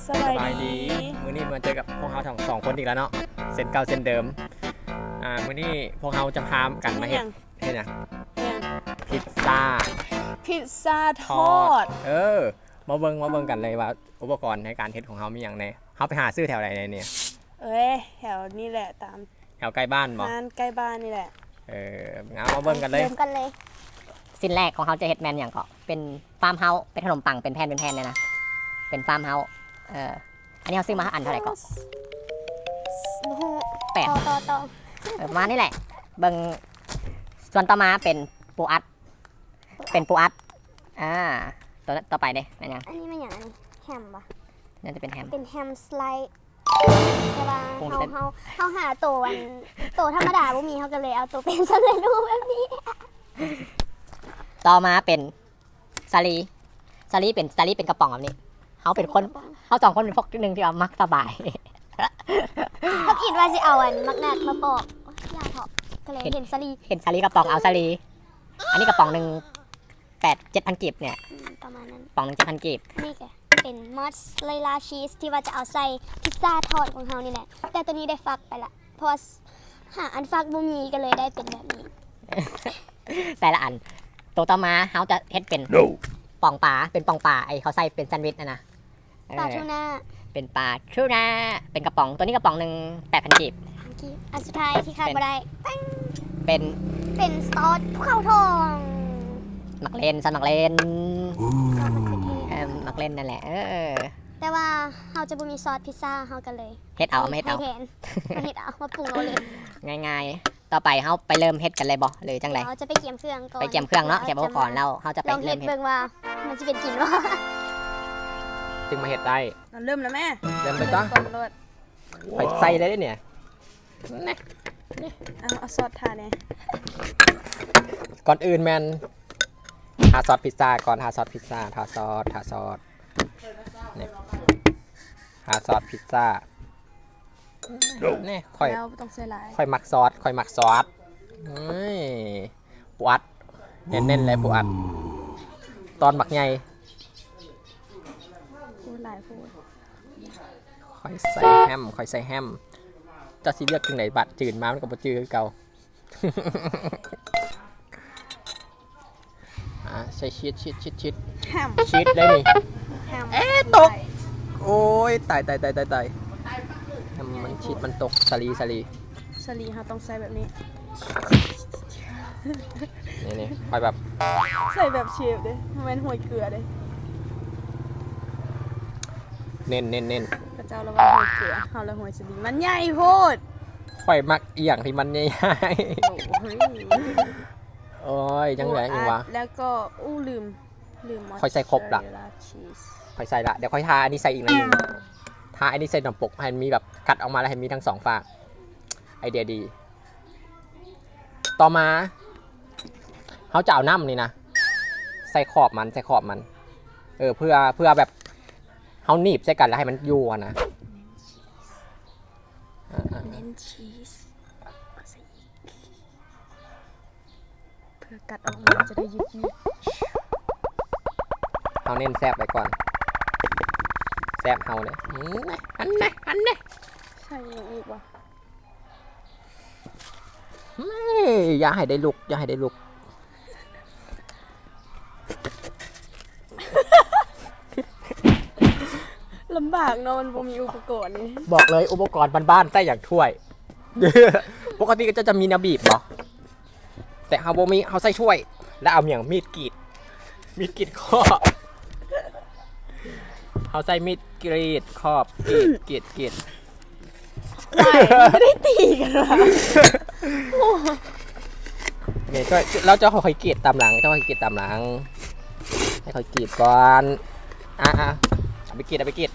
ສະບາຍດີ ມື້ນີ້ມາເຈີກັບພວກເຮົາທັງສອງຄົນອີກແລ້ວເນາະ ເຊັ່ນເກົ່າເຊັ່ນເດີມ. ອ່າ ມື້ນີ້ພວກເຮົາຈະພາກັນມາເຮັດ ເຮັດຫຍັງ? ເຮັດຫຍັງ? ເຮັດຫຍັງ? ພິດຊາ ພິດຊາທອດ ທອດ. ເອີ ມາເບິ່ງ ມາເບິ່ງກັນເລີຍວ່າ ອຸປະກອນໃນການເຮັດຂອງເຮົາມີຫຍັງແດ່? ເຮົາໄປຫາຊື້ແຖວໃດແດ່ນີ້? ເອີຍ ແຖວນີ້ແຫຼະ ຕາມ ແຖວໃກ້ບ້ານບໍ່? ຮ້ານໃກ້ບ້ານນີ້ແຫຼະ. ເອີ ເອົາ ມາເບິ່ງກັນເລີຍ ເລີ່ມກັນເລີຍ. ສິ່ງແລກຂອງເຮົາຈະເຮັດແມ່ນຫຍັງເກາະ? ເປັນຟາມເຮົາ ເປັນຂະໜົມປັງ ເປັນແຜ່ນ ເປັນແຜ່ນນີ້ນະ ເປັນຟາມເຮົາ. ເອີ ອັນນີ້ເຮົາຊື້ມາອັນເທົ່າໃດເກາະ? ບໍ່ຮູ້ ແປດ ຕໍ່ ຕໍ່ ຕໍ່ ເອີ ປະມານນີ້ແຫຼະ. ເບິ່ງ ສ່ວນຕໍ່ມາເປັນປູອັດ ເປັນປູອັດ. ອ່າ ຕົວຕໍ່ໄປເດ້ ແມ່ນຫຍັງ? ອັນນີ້ແມ່ນຫຍັງ? ອັນນີ້ແຮມບໍ່? ໜ້າຈະເປັນແຮມ ເປັນແຮມສະໄລ. ແຕ່ວ່າເຮົາ ເຮົາ ເຮົາຫາໂຕອັນ ໂຕທຳມະດາບໍ່ມີ ເຮົາກໍເລີຍເອົາໂຕເປັນສຳເລັດຮູບແບບນີ້. ຕໍ່ມາເປັນສາລີ ສາລີເປັນ ສາລີເປັນກະປ໋ອງແບບນີ້. ເຮົາເປັນຄົນ ເປັນກະປ໋ອງ ເຮົາສອງຄົນເປັນພວກໜຶ່ງທີ່ວ່າມັກສະບາຍ. ທຳອິດວ່າຊິເອົາອັນໝາກນັດມາປອກ ໂອ້ຍ ຢ່າເຖາະ ກໍເລີຍເຫັນ ເຫັນສາລີ ເຫັນສາລີກະປ໋ອງ ເອົາສາລີ. ອັນນີ້ກະປ໋ອງໜຶ່ງ ແປດ ເຈັດພັນກີບນີ້ແຫຼະ ອືມ ປະມານນັ້ນ ປ໋ອງໜຶ່ງ ເຈັດພັນກີບ. ນີ້ກະເປັນມອສຊາເຣລາຊີສທີ່ວ່າຈະເອົາໃສ່ພິດຊາທອດຂອງເຮົານີ້ແຫຼະ ແຕ່ໂຕນີ້ໄດ້ຟັກໄປລະ ເພາະວ່າຫາອັນຟັກບໍ່ມີ ກໍເລີຍໄດ້ເປັນແບບນີ້ ແຕ່ລະອັນ. ໂຕຕໍ່ມາເຮົາຈະເຮັດເປັນປ່ອງປາ ເປັນປ່ອງປາ ໄອ້ເຂົາໃສ່ເປັນແຊນວິດຫັ້ນນະ. ເອີ ປາທູນາ ເປັນປາທູນາ ເປັນກະປ໋ອງ ໂຕນີ້ກະປ໋ອງໜຶ່ງ ແປດພັນກີບ ແປດພັນກີບ. ອັນສຸດທ້າຍທີ່ຂາດບໍ່ໄດ້ ເປັນ ເປັນ ເປັນຊອດພູເຂົາທອງ ໝາກເລັ່ນ ຊອດໝາກເລັ່ນ ຊອດມະເຂືອເທດ ເອີ ໝາກເລັ່ນນັ້ນແຫຼະ. ເອີ ແຕ່ວ່າເຮົາຈະບໍ່ມີຊອດພິດຊາ ເຮົາກໍເລີຍເຮັດເອົາ ມາເຮັດເອົາ ມາເຮັດເອົາ ມາປຸງເອົາເລີຍ. ງ່າຍໆ. ຕໍ່ໄປເຮົາໄປເລີ່ມເຮັດກັນເລີຍບໍ່ ຫຼືຈັ່ງໃດ? ເຮົາຈະໄປກຽມເຄື່ອງກ່ອນ ໄປກຽມເຄື່ອງເນາະ ກຽມອຸປະກອນແລ້ວ ເຮົາຈະໄປເລີ່ມເຮັດ ລອງເຮັດເບິ່ງວ່າມັນຊິເປັນກິນບໍ່ ຈຶ່ງມາເຮັດໄດ້. ເລີ່ມແລ້ວແມ່ ເລີ່ມໄປຕົວະ ເລີ່ມກ່ອນໂລດ. ຂ້ອຍໃສ່ໄດ້ເດ້ນີ້ ນີ້ ເອົາ ເອົາຊອດທາແດ່. ກ່ອນອື່ນແມ່ນທາຊອດພິດຊາກ່ອນ ທາຊອດພິດຊາ ທາຊອດ ທາຊອດ ນີ້ ທາຊອດພິດຊາ. ນີ້ ຂ້ອຍ ແລ້ວບໍ່ຕ້ອງໃສ່ຫຼາຍ ຂ້ອຍມັກຊອດ ຂ້ອຍມັກຊອດ. ເອີຍ ປູອັດ ເນັ້ນໆ ເລີຍປູອັດ ຕອນບັກໃຫຍ່. ໂອ້ ຫຼາຍໂພດ. ຂ້ອຍໃສ່ແຮມ ຂ້ອຍໃສ່ແຮມ. ເຈົ້າຊິເລືອກຈັ່ງໃດ? ບາດຈືນມາມັນກໍບໍ່ຈື່ຄືເກົ່າ. ອ່າ ໃສ່ຊີສ ຊີສ ຊີສ ຊີສ ແຮມ ຊີສໄດ້ນີ້. ແຮມ ເອ ຕົກ ໂອ້ຍ ຕາຍ ຕາຍ ຕາຍ ຕາຍ ຕາຍ. ແຮມມັນ ຊີສມັນຕົກ ສາລີ ສາລີ ສາລີ ເຮົາຕ້ອງໃສ່ແບບນີ້. ນີ້ໆ ຂ້ອຍແບບ ໃສ່ແບບເຊຟເດ້ ບໍ່ແມ່ນໂຮຍເກືອເດ້. ເນັ້ນໆໆ ເຂົາເຈົ້າລະວ່າໂຮຍເກືອ ເຮົາລະໂຮຍສາລີ ມັນໃຫຍ່ໂພດ. ຂ້ອຍມັກອີ່ຫຍັງທີ່ມັນໃຫຍ່ໆ. ໂອ້ຍ ໂອ້ຍ ຍັງເຫຼືອອີ່ຫຍັງວະ? ແລ້ວກໍ ອູ້ ລືມ ລືມ ຂ້ອຍໃສ່ຄົບລະ ມອສຊາເຣລາຊີສ ຂ້ອຍໃສ່ລະ. ດຽວຂ້ອຍທາອັນນີ້ໃສ່ອີກໜ້ອຍໜຶ່ງ ທາອັນນີ້ໃສ່ໜ້ອມປົກ ໃຫ້ມັນມີແບບກັດອອກມາ ແລ້ວໃຫ້ມີທັງສອງຟາກ. ໄອເດຍດີ. ຕໍ່ມາ ເຮົາຈະເອົານ້ຳນີ້ນະ ໃສ່ຂອບມັນ ໃສ່ຂອບມັນ ເອີ ເພື່ອ ເພື່ອແບບ ເຮົາໜີບໃສ່ກັນແລ້ວໃຫ້ມັນຢູ່ຫັ້ນນະ. ເນັ້ນຊີສ ອ່າໆ ເນັ້ນຊີສ ເພື່ອກັດອອກມາຈະໄດ້ຍືດໆ. ເຮົາເນັ້ນແຊບໄວ້ກ່ອນ ແຊບເຮົາເດ້. ອັນແນ່ ອັນແນ່ ອັນແນ່ ໃສ່ຫຍັງອີກວະ? ເອີຍ ຢ່າໃຫ້ໄດ້ລຸກ ຢ່າໃຫ້ໄດ້ລຸກ. ລຳບາກເນາະ ມັນບໍ່ມີອຸປະກອນນີ້. ບອກເລີຍ ອຸປະກອນບ້ານໆ ໃຊ້ຢ່າງຖ້ວຍ. ປົກກະຕິກໍຈະ ຈະມີແນວບີບບໍ່? ແຕ່ເຮົາບໍ່ມີ ເຮົາໃຊ້ຖ້ວຍ ແລ້ວເອົາຫຍັງ? ມີດກຣີດ ມີດກຣີດຂອບ. ເຮົາໃຊ້ມີດກຣີດຂອບ ກຣີດ ກຣີດ ກຣີດ. ໄດ້ຕີກັນວະ. ນີ້ ຊ່ວຍ ແລ້ວເຈົ້າຄ່ອຍກຣີດຕາມຫຼັງ ເຈົ້າຄ່ອຍກຣີດຕາມຫຼັງ ໃຫ້ຂ້ອຍກຣີດກ່ອນ. ອ່າໆ ເອົາໄປກຣີດ ເອົາໄປກຣີດ.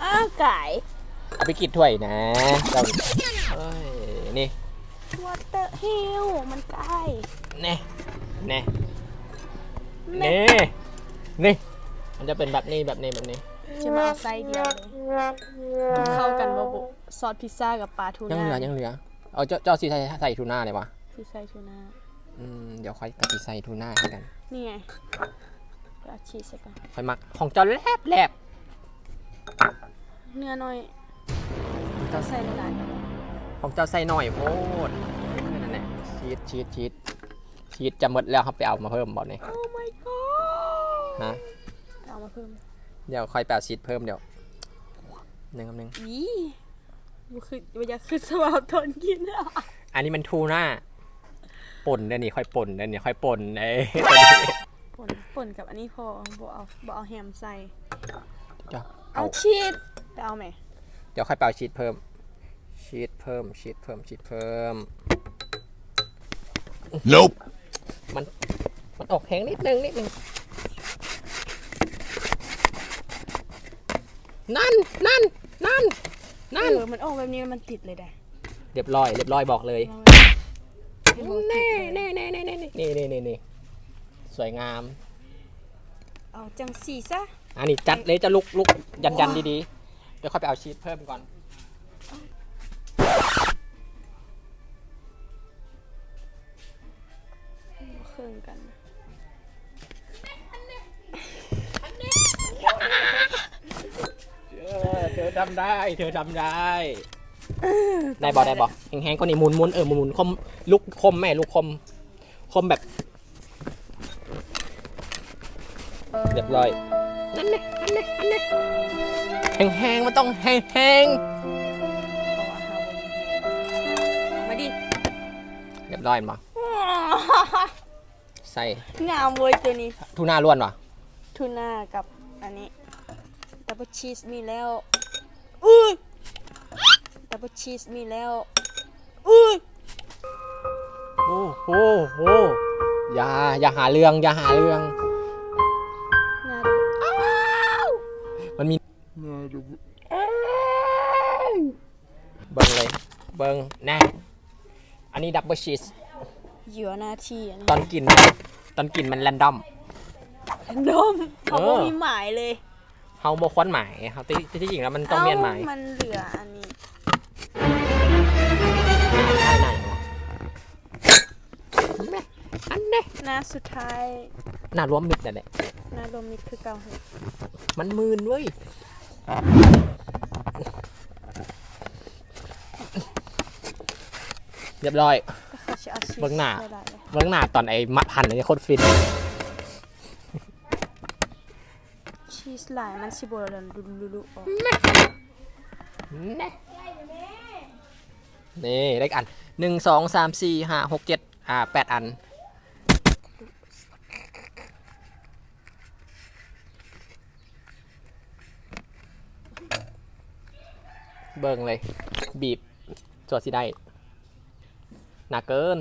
ອ້າວ ກາຍ ເອົາໄປກຣີດຖ້ວຍນະເຈົ້າ. ເອີຍ ນີ້ What the hell ມັນກາຍ ແນ່ ແນ່ ແນ່ ນີ້ ນີ້ ມັນຈະເປັນແບບນີ້ ແບບນີ້ ແບບນີ້. ຈະມາເອົາໄສ້ດຽວເລີຍ ມັນເຂົ້າກັນບໍ່ບຸ? ຊອດພິດຊາກັບປາທູນາ ຍັງເຫຼືອ ຍັງເຫຼືອ. ເອົາ ເຈົ້າ ເຈົ້າຊິໃສ່ ໃສ່ທູນາໄດ້ບໍ່? ຊິໃສ່ທູນາ. ອືມ ດຽວຂ້ອຍກໍຊິໃສ່ທູນາຄືກັນ. ນີ້ໄງ ຂ້ອຍເອົາຊີສໃສ່ກ່ອນ. ຂ້ອຍມັກຂອງເຈົ້າແຫຼບໆ. ເນື້ອໜ້ອຍ ເຈົ້າໃສ່ຫຼາຍໆ ຂອງເຈົ້າໃສ່ໜ້ອຍໂພດ. ເອີ ນັ້ນແຫຼະ ຊີດ ຊີດ ຊີດ ຊີດຈະໝົດແລ້ວ ເຮົາໄປເອົາມາເພີ່ມບໍ່ນີ້? Oh my god ຮະ? ເອົາມາເພີ່ມ ດຽວຂ້ອຍໄປເອົາຊີດເພີ່ມ ດຽວ ໜຶ່ງ ໜຶ່ງ ອີ ບໍ່ຄື ບໍ່ຢາກຄືສະພາບຕອນກິນ. ອັນນີ້ມັນທູນາ ປົນເດ້ນີ້ ຂ້ອຍປົນເດ້ນີ້ ຂ້ອຍປົນເດ້ ປົນ ປົນກັບອັນນີ້ພໍ ບໍ່ເອົາ ບໍ່ເອົາແຮມໃສ່. ດຽວ ເອົາ ເອົາຊີດ ໄປເອົາແມ. ດຽວຂ້ອຍໄປເອົາຊີດເພີ່ມ ຊີດເພີ່ມ ຊີດເພີ່ມ ຊີດເພີ່ມ. Nope ມັນ ມັນອອກແຮງນິດໜຶ່ງ ນິດໜຶ່ງ. ນັ້ນ ນັ້ນ ນັ້ນ ນັ້ນ ເອີ ມັນອອກແບບນີ້ແລ້ວມັນຕິດເລີຍເດ້. ລຽບຮ້ອຍ ລຽບຮ້ອຍ ບອກເລີຍ. ແນ່ ແນ່ ແນ່ ແນ່ ແນ່ ນີ້ ນີ້ ນີ້ ນີ້ ສວຍງາມ. ເອົາຈັ່ງຊີ້ຊະ. ອັນນີ້ຈັດເລີຍ ເຈົ້າລຸກ ລຸກ ຢັນ ຢັນດີໆ ດຽວຂ້ອຍໄປເອົາຊີດເພີ່ມກ່ອນ. ບໍ່ເຄິ່ງກັນ. ເອີ ເທີທຳໄດ້ ເທີທຳໄດ້. ໄດ້ບໍ່ ໄດ້ບໍ່? ແຮງໆກວ່ານີ້ ໝຸນໆ ເອີ ໝຸນໆ ຄົມ ລຸກຄົມແມ່ ລຸກຄົມ ຄົມແບບ ລຽບຮ້ອຍ. ນັ້ນແຫຼະ ນັ້ນແຫຼະ ນັ້ນແຫຼະ ແຮງໆ ມັນຕ້ອງແຮງໆ. ມາດິ ລຽບຮ້ອຍແມ່ນບໍ່? ໃສ່ ງາມເວີຍໂຕນີ້. ທູນາລ້ວນຫວາ? ທູນາກັບອັນນີ້ ດັບເບິນຊີສມີແລ້ວ. ອຸ້ຍ ດັບເບິນຊີສມີແລ້ວ. ອຸ້ຍ ໂອ້ໂຫ ໂຫ ຢ່າ ຢ່າຫາເລື່ອງ ຢ່າຫາເລື່ອງ. ໜ້າດູ ອ້າວ ມັນມີ ໜ້າດູ ອ້າວ ເບິ່ງເລີຍ ເບິ່ງ ແນ່ ອັນນີ້ດັບເບິນຊີສ. ຢູ່ໜ້າທີ່ອັນນີ້ ຕອນກິນ ຕອນກິນມັນແຣນດອມ ແຣນດອມ ເອີ ເຮົາບໍ່ມີໝາຍເລີຍ. ເຮົາບໍ່ຄວນໝາຍ ເຮົາ ທີ່ ທີ່ຈິງແລ້ວມັນຕ້ອງແມ່ນໝາຍ. ເອົ້າ ມັນເຫຼືອອັນນີ້ ໄດ້ ໄດ້ຫຍັງຫວາ? ແມ່ ອັນເດ້ ໜ້າສຸດທ້າຍ ໜ້າລວມມິດນັ້ນແຫຼະ ໜ້າລວມມິດຄືເກົ່າ. ມັນມື່ນເວີຍ. ລຽບຮ້ອຍ ແຕ່ເຂົາຊິເອົາຊີສ ເບິ່ງໜ້າ ຫຼາຍໆເລີຍ ເບິ່ງໜ້າຕອນໄອ້ມະພັນນີ້ໂຄດຟິນ. ຊີສຫຼາຍມັນຊິບໍ່ລຸລຸອອກ. ນີ້ ໄດ້ອັນ ໜຶ່ງ ສອງ ສາມ ສີ່ ຫ້າ ຫົກ ເຈັດ ອ່າ ແປດອັນ. ເບິ່ງເລີຍ ບີບ ຕົວະຊິໄດ້ ໜັກເກີນ.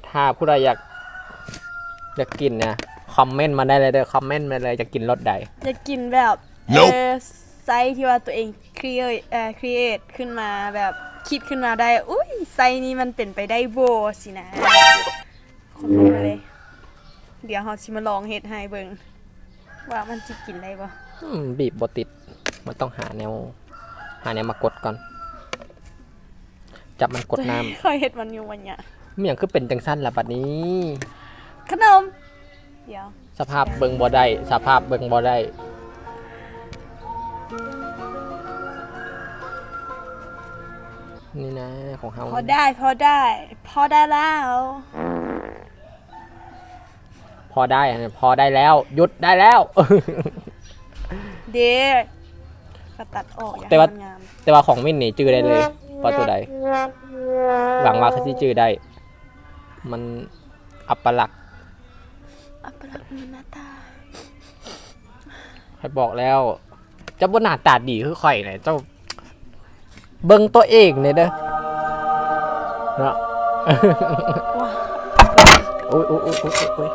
ຖ້າຜູ້ໃດຢາກ ຢາກກິນນະ ຄອມເມັນມາໄດ້ເລີຍເດີ ຄອມເມັນມາເລີຍ ຢາກກິນລົດໃດ? ຢາກກິນແບບ ໂນບ ເອີ ໄຊທີ່ວ່າຕົວເອງຄຣີເອດ ເອີ ຄຣີເອດຂຶ້ນມາ ແບບຄິດຂຶ້ນມາໄດ້ ອຸ້ຍ ໄຊນີ້ມັນເປັນໄປໄດ້ບໍ່ ຊີ້ນະ. ຄອມເມັນມາເລີຍ ດຽວເຮົາຊິມາລອງເຮັດໃຫ້ເບິ່ງວ່າມັນຊິກິນໄດ້ບໍ່. ອືມ ບີບບໍ່ຕິດ ມັນຕ້ອງຫາແນວ ຫາແນວມາກົດກ່ອນ. ຈັບມັນກົດນ້ຳ ຂ້ອຍເຮັດມັນຢູ່ວັນຍະ. ແມ່ນຫຍັງຄືເປັນຈັ່ງຊັ້ນລະບັດນີ້? ຂະໜົມ ດຽວ ສະພາບເບິ່ງບໍ່ໄດ້ ສະພາບເບິ່ງບໍ່ໄດ້. ນີ້ນະ ຂອງເຮົາ ພໍໄດ້ ພໍໄດ້ ພໍໄດ້ແລ້ວ. ພໍໄດ້ ພໍໄດ້ແລ້ວ ຢຸດໄດ້ແລ້ວ. ເດ້ ກໍຕັດອອກ ຢ່າ ແຕ່ວ່າ ໃຫ້ມັນງາມ. ແຕ່ວ່າຂອງມິນນີ້ຈື່ໄດ້ເລີຍວ່າຕົວໃດ. ຫວັງວ່າເຂົາຊິຈື່ໄດ້. ມັນອັບປະລັກ ອັບປະລັກ ມັນໜ້າຕາ. ຂ້ອຍບອກແລ້ວ ເຈົ້າບໍ່ໜ້າຕາດີຄືຂ້ອຍນະ ເຈົ້າເບິ່ງຕົວເອງແດ່ເດີເນາະ. ໂອ້ຍ ໂອ້ຍ ໂອ້ຍ ໂອ້ຍ ໂອ້ຍ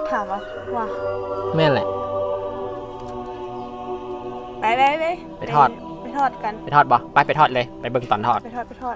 ຖາມວ່າ ວ່າ ແມ່ນແຫຼະ. ໄປ ໄປ ໄປ ໄປທອດ ໄປທອດກັນ. ໄປທອດບໍ່? ໄປ ໄປທອດເລີຍ ໄປເບິ່ງຕອນທອດ. ໄປທອດ ໄປທອດ.